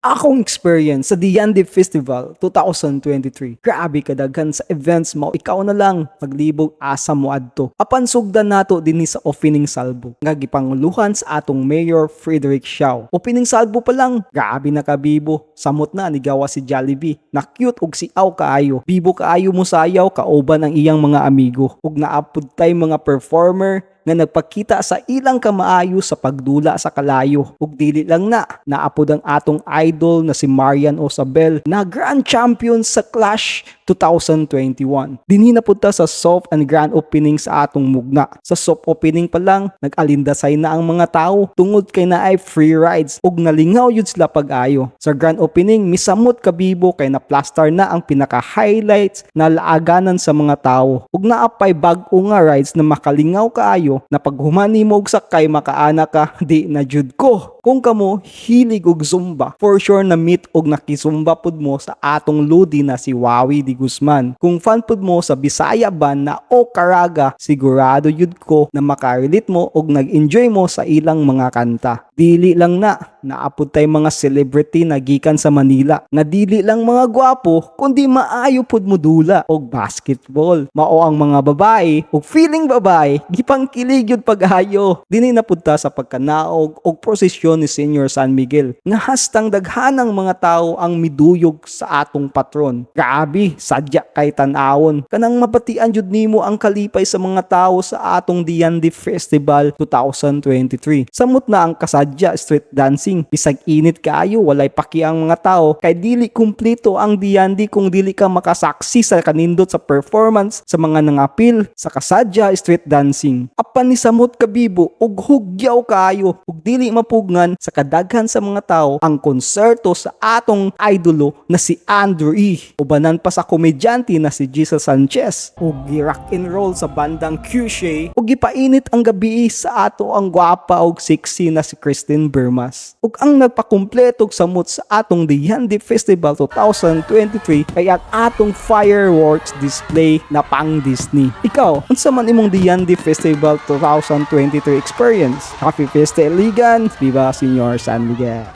Akong experience sa Diyandi Festival 2023. Grabe kadaghan sa events mo, ikaw na lang maglibog asa mo adto. Apan sugdan nato dinhi sa opening salvo nga gipanguluhan sa atong Mayor Frederick Shaw. Opening salvo pa lang, grabe na kabibo. Samot na nigawa si Jollibee. Na cute og siaw kaayo. Bibo kaayo mo sayaw kauban ang iyang mga amigo. Ug naapod tay mga performer nga nagpakita sa ilang kamaayo sa pagdula sa kalayo. Ug dili lang na, naapod ang atong idol na si Marian Osabel na grand champion sa Clash 2021. Dinhi na pud ta sa soft and grand opening sa atong mugna. Sa soft opening pa lang, nag-alindasay na ang mga tao tungod kay naay free rides ug nalingaw yun sila pag-ayo. Sa grand opening, misamot kabibo kay na plaster na ang pinaka-highlights na laaganan sa mga tao. Ug naapay bag-o nga rides na makalingaw kaayo na pag human nimo og sakay, makaana ka, "Di na jud ko." Kung kamo hilig og Zumba, for sure na meet og nakizumba pud mo sa atong lodi na si Wowie de Guzman. Kung fan pud mo sa Bisaya band na O Caraga, sigurado yud ko na makarelate mo og nag-enjoy mo sa ilang mga kanta. Dili lang na, naapod tay mga celebrity na gikan sa Manila nga dili lang mga gwapo kundi maayo pud mo dula og basketball. Mao ang mga babae og feeling babae gipangkilig yun pag-ayo. Dinhi na pud ta sa pagkanaog og prosesyon ni Senior San Miguel nga hastang daghanang mga tao ang miduyog sa atong patron. Grabe, sadya kay tan-awon. Kanang mabatian jud nimo ang kalipay sa mga tao sa atong Diyandi Festival 2023. Samot na ang kasadya street dancing. Bisag init kaayo, walay paki ang mga tao kay dili kumpleto ang Diyandi kung dili ka makasaksi sa kanindot sa performance sa mga nangapil sa kasadya street dancing. Apan ni samot kabibo ug hugyaw kaayo ug dili mapugngan sa kadaghan sa mga tao ang konserto sa atong idolo na si Andrew E. Ubanan pa sa komedyante na si Giselle Sanchez ug gi-rock and roll sa bandang Cushe ug gipainit ang gabi sa ato ang gwapa og sexy na si Christine Bermas. Ug ang nagpakumpleto og samot sa atong Diyandi Festival 2023 kay ang atong fireworks display na pang Disney. Ikaw, unsa man imong Diyandi Festival 2023 experience? Happy Fiesta Iligan! Viva Senior San Miguel!